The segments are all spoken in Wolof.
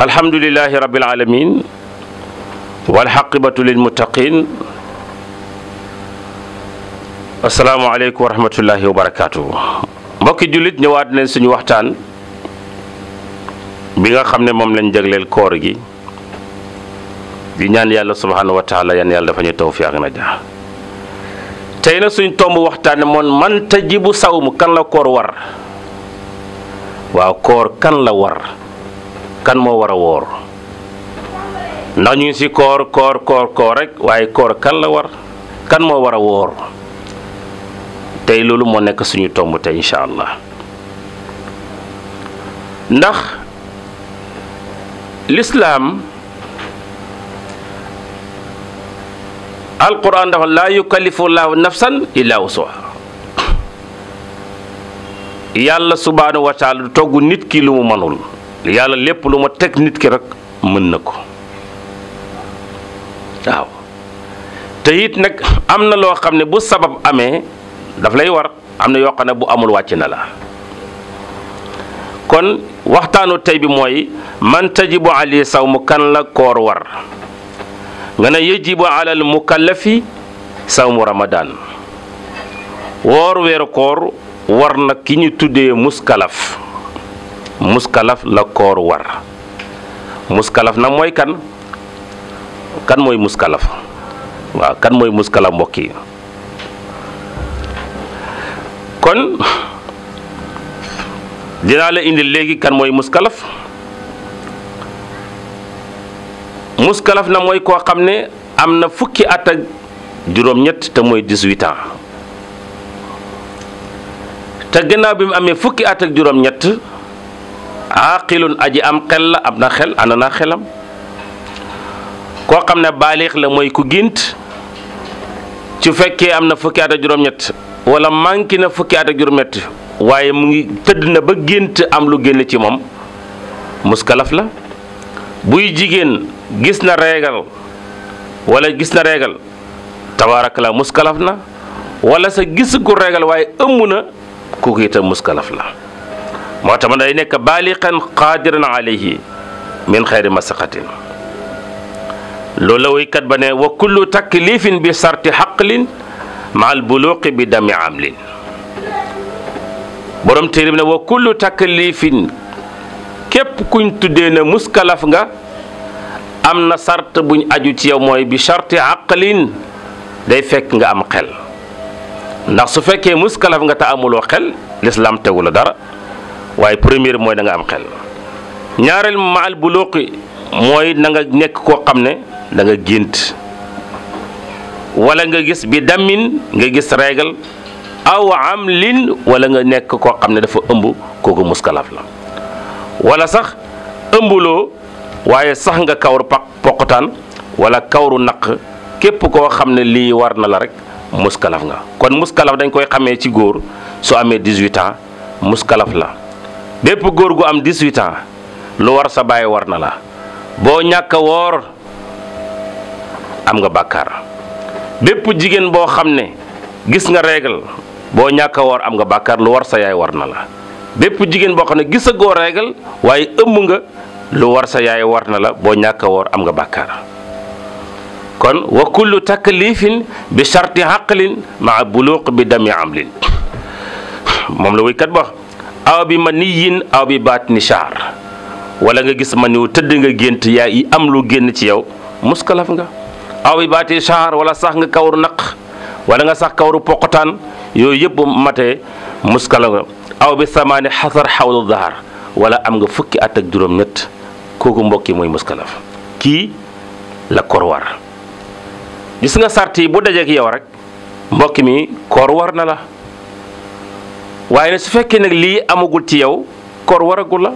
alhamdulillahi rabbil alamin walxaqibatu lilmuttaqin. assalaamu aleykum wa rahmatullahi wa barakaatu. mbokki jullit ñëwaat nañ suñu waxtaan bi nga xam ne moom lañ jagleel koor gi di ñaan yàlla subhanahu wa taala yan yàlla dafa ñu tawfiq ak najaa. tey nag suñ tomb waxtaane moom man tajibu sawmu kan la koor war. waaw koor kan la war, kan moo war a woor. ndax ñu ngi si koor rek waaye koor kan la war, kan moo war a woor. tey loolu moo nekk suñu tomb tey incha allah. ndax lislaam alquran dafa laa yukallifu llaahu nafsan illa wusaha. yàlla subhaanahu wa taala du togg nit ki lu mu mënul. yàlla lépp lu ma teg nit ki rek mën na ko. waaw te it nag am na loo xam ne bu sabab amee daf lay war, am na yoo xam ne bu amul wàcc na la. kon waxtaanu tey bi mooy man tajibu alayhi sawmu kan la koor war. nga ne yajibu alal mukallafi sawmu ramadan. woor weeru koor war na ki ñu tuddee muskalaf. muskalaf la koor war. muskalaf nag mooy kan mooy muskalaf. waaw kan mooy muskalaf mbokk yi. kon dinaa la indil léegi kan mooy muskalaf. muskalaf na mooy koo xam ne am na fukki at ak juróom-ñett te mooy 18 ans. te gannaaw bi mu amee fukki at ak juróom-ñett aqilun aji am xel la, am na xel, ànd na xelam. koo xam ne baalix la mooy ku gént. su fekkee am na fukki at ak juróom-ñett wala manqué na fukki at ak juróom-ñett waaye mu ngi tëdd na ba gént am lu génn ci moom muskalaf la. buy jigéen gis na reegal wala gis na reegal tabaaraka la muskalaf na. wala sa gis gu reegal waaye ëmm na kooku itam muskalaf la. moo tax ma day nekk baaliqan qaadiran alayhi min xayri masaqatin. loolu la woykat ba ne wa kullu taklifin bi sarti xaqlin ma al buluqi bi dami amlin. borom téere bi ne wa kullu taklifin képp kuñ tuddee ne muskalaf nga am na sart buñ aju ci yow mooy bi sarti xaqlin day fekk nga am xel. ndax su fekkee muskalaf nga te amuloo xel lislaam tegu la dara. waaye première mooy da nga am xel. ñaareel ma al buluqi mooy na nga nekk koo xam ne da nga gént wala nga gis bi damin nga gis reegal aw amlin wala nga nekk koo xam ne dafa ëmb kooku muskalaf la. wala sax ëmbuloo waaye sax nga kawru poqotaan wala kawru naq képp koo xam ne lii war na la rek muskalaf nga. kon muskalaf dañ koy xamee ci góor su amee 18 ans muskalaf la. bépp góor gu am 18 ans lu war sa baay war na la. boo ñàkk a woor am nga bàkkaar. bépp jigéen boo xam ne gis nga régal boo ñàkk a woor am nga bàkkaar, lu war sa yaay war na la. bépp jigéen boo xam ne gis a goo régal waaye ëmb nga lu war sa yaay war na la, boo ñàkk a woor am nga bàkkaar. kon wa kullu taklifin bi sharti xaqlin maa buluq bi dami amlin. moom la wuykat ba aw bi maniyin aw bi baatni shaar. wala nga gis maniw tëdd nga gént yaa yi am lu génn ci yow muskalaf nga. aw bi baatni shaar wala sax nga kawru naq wala nga sax kawru poqotaan yooyu yëpp matee muskalaf nga. aw bi samaani xasar xawlu dahar wala am nga fukki at ak juróom-ñett kooku mbokki mooy muskalaf. kii la koor war. gis nga sart yi bu dajeek yow rek mbokki mi koor war na la. waaye nag su fekkee nag lii amagul ci yow koor waragul la.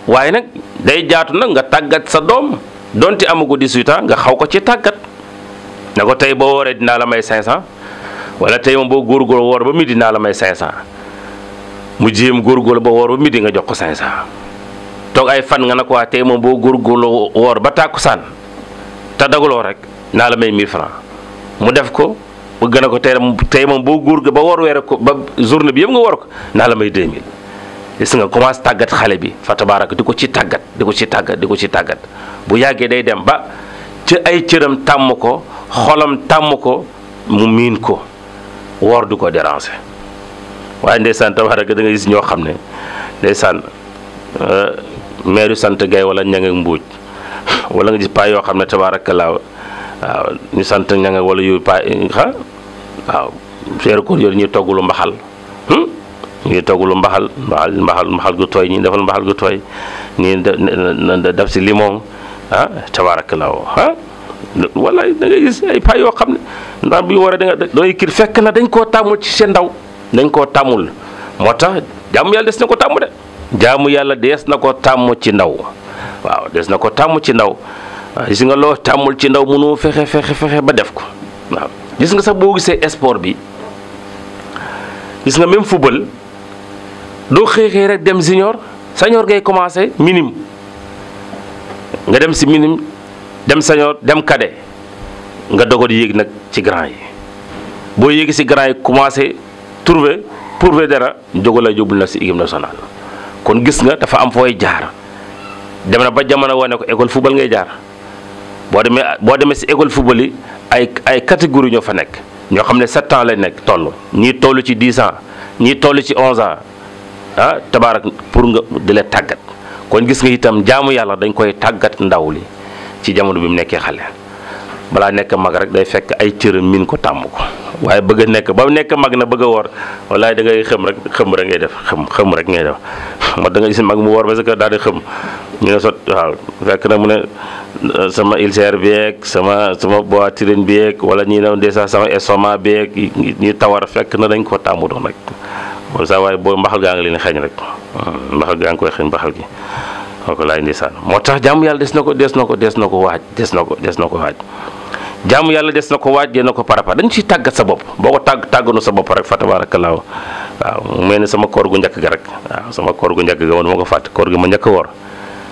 waaye nag day jaatu nag nga tàggat sa doom donte amagul 18 ans nga xaw ko ci tàggat. ne ko tey boo wooree dinaa la may 500 wala tey moom boo góorgóorlu woor ba midi dinaa la may 500 mu jéem góorgóorlu ba woor ba midi nga jox ko 500. toog ay fan nga ne ko waa tey moom boo góorgóorlu woor ba tàkkusaan te daguloo rek naa la may 1000 francs mu def ko. bëgg na ko tey moom boo góor ga ba war weere ko ba journée bi yëpp nga war ko naa la may 2000 gis nga commencé tàggat xale bi fa tabaaraka di ko ci tàggat di ko ci tàggat di ko ci tàggat bu yàggee day dem ba ci ay cëram tàmm ko xolam tàmm ko mu miin ko woor du ko déranger waaye ndeysaan tabaaraka da nga gis ñoo xam ne ndeysaan meeru sant gay wala ña nga mbuuj wala nga gis paa yoo xam ne tabaaraka laaw waaw ñu sant ña nga wala yu paa waaw feeru ko yor ñuy togg lu mbaxal ñuy togg lu mbaxal gu tooy ñi defal mbaxal gu tooy ñi def si limon tabaarakallaahu wala da ngay gis ay paa yoo xam ne ndax bu ñu war a dangay kii fekk na dañ koo tàmmul ci seen ndaw dañ koo tàmmul moo tax jaamu yàlla des na ko tàmm de jaamu yàlla dees na ko tàmm ci ndaw waaw des na ko tàmm ci ndaw gis nga loo tàmmul ci ndaw mënoo fexe ba def ko waaw gis nga sax boo gisee sport bi gis nga même football doo xëy rek dem junior senior ngay commencé minime nga dem si minime dem senior dem cadet nga dogo di yéeg nag ci grand yi boo yéegi si grand yi commencé prouver dara jógu la yóbbul nag si équipe nationale kon gis nga dafa am fooy jaar dem na ba jamono wane ko école football ngay jaar boo demee si école football yi ay catégorie ñoo fa nekk ñoo xam ne 7 ans lay nekk toll ñii toll ci 10 ans ñii toll ci 11 ans tabaarak pour nga di la tàggat kon gis nga itam jaamu yàlla dañ koy tàggat ndaw li ci jamono bi mu nekkee xale balaa nekk mag rek day fekk ay cëram miin ko tàmm ko waaye bëgg a nekk ba nekk mag na bëgg a woor wallaay da ngay xëm rek ngay def xëm rek ngay def moo da nga gis mag mu woor ba sa kër daal di xëm ñu ne sot waaw fekk na mu ne sama ulcère beeg sama poitrine beeg wala ñi ne ndeysaan sama estomac beeg ñi tawar fekk na dañ ko tàmm doon rek boobu sax waaye boo mbaxal gaa ngi leen xeeñ rek mbaxal gaa ngi koy xeeñ mbaxal gi ko laay ndeysaan moo tax jaamu yàlla des na ko waaj jaamu yàlla des na ko waaj des na ko parapa dañ ciy tàggat sa bopp boo ko tàgganu sa bopp rek fa tabaarakallaahu waaw mu mel ni sama koor gu njëkk ga rek waaw sama koor gu njëkk ga man du ma ko fàtte koor gi ma njëkk a woor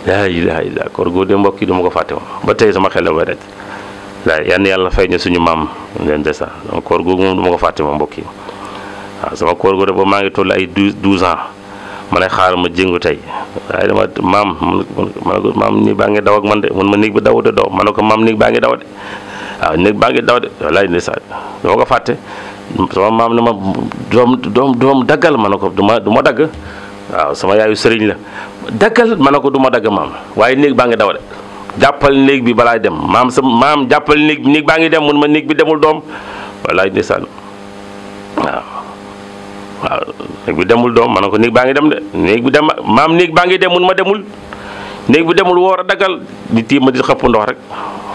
laa ilaaha illallaah koor gu de mbokk yi du ma ko fàtte moom ba tey sama xel la ba daj laa yann yàlla fay ñu suñu maam leen ndeysaan sama koor googu moom du ma ko fàtte moom mbokk yi waaw sama koor gu de ba maa ngi toll ay 12 ans ma ne xaaral ma jéngu tey waaye dama maam ma ne ko maam néeg baa ngi daw ak man de mun ma néeg bi daw de daw ma ne ko maam néeg baa ngi daw de waaw néeg baa ngi daw de wallaay ndeysaan dama ko fàtte sama maam ne ma doom daggal ma ne ko du ma dagg waaw sama yaayu sëriñ la daggal ma ne ko du ma dagg maam waaye néeg baa ngi daw de jàppal néeg bi balaay dem maam jàppal néeg baa ngi dem mun ma néeg bi demul doom wallaay ndeysaan waaw néeg bi demul doom ma ne ko néeg baa ngi dem de néeg bi dem maam néeg baa ngi dem mun ma demul néeg bi demul woor a daggal di tiim ma di xëpp ndox rek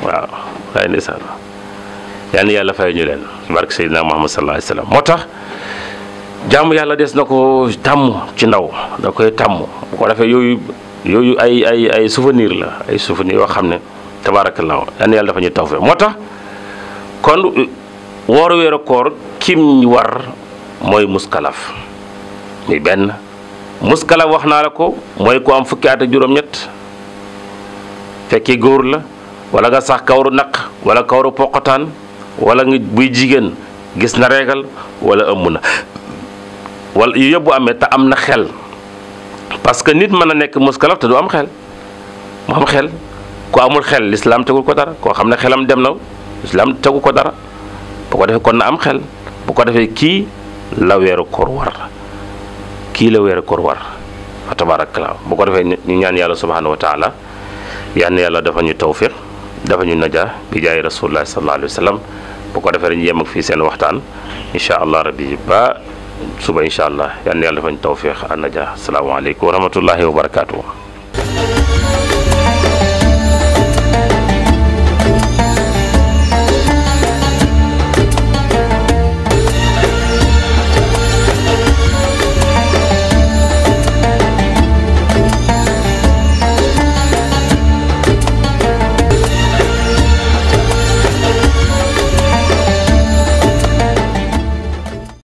waaw waaye ndeysaan yal na yàlla fay ñu leen barke Seydina Muhammad sallallahu alayhi wa sallam moo tax jaamu yàlla des na ko tàmm ci ndaw da koy tàmm bu ko defee yooyu ay souvenir la ay souvenir yoo xam ne tabaarakallaahu yal na yàlla dafa ñu tawfeex moo tax kon wooru weeru koor kim war mooy muskalaf muy benn muskalaf wax naa la ko mooy ku am fukki at ak juróom-ñett fekkee góor la wala nga sax kawaru naq wala kawaru poqotaan wala nga buy jigéen gis na reegal wala ëmb na wala yu yëpp bu amee te am na xel parce que nit mën a nekk muskalaf te du am xel mu am xel ku amul xel lislaam tegul ko dara koo xam ne xelam dem na lislaam tegu ko dara bu ko defee kon na am xel bu ko defee kii la weeru koor war fa tabaarakallaa bu ko defee ñu ñaan yàlla subhaanahu wa taala yal na yàlla dafa ñu tawfiq dafa ñu najaa bi jaay rasulullah sallallahu alayhi wa sallam bu ko defee dañu yem ak fii seen waxtaan incha allah rabbi ba suba incha allah yal na yàlla dafa ñu tawfiq an najaa asalaamaaleykum wa rahmatullahi wa barakaatu.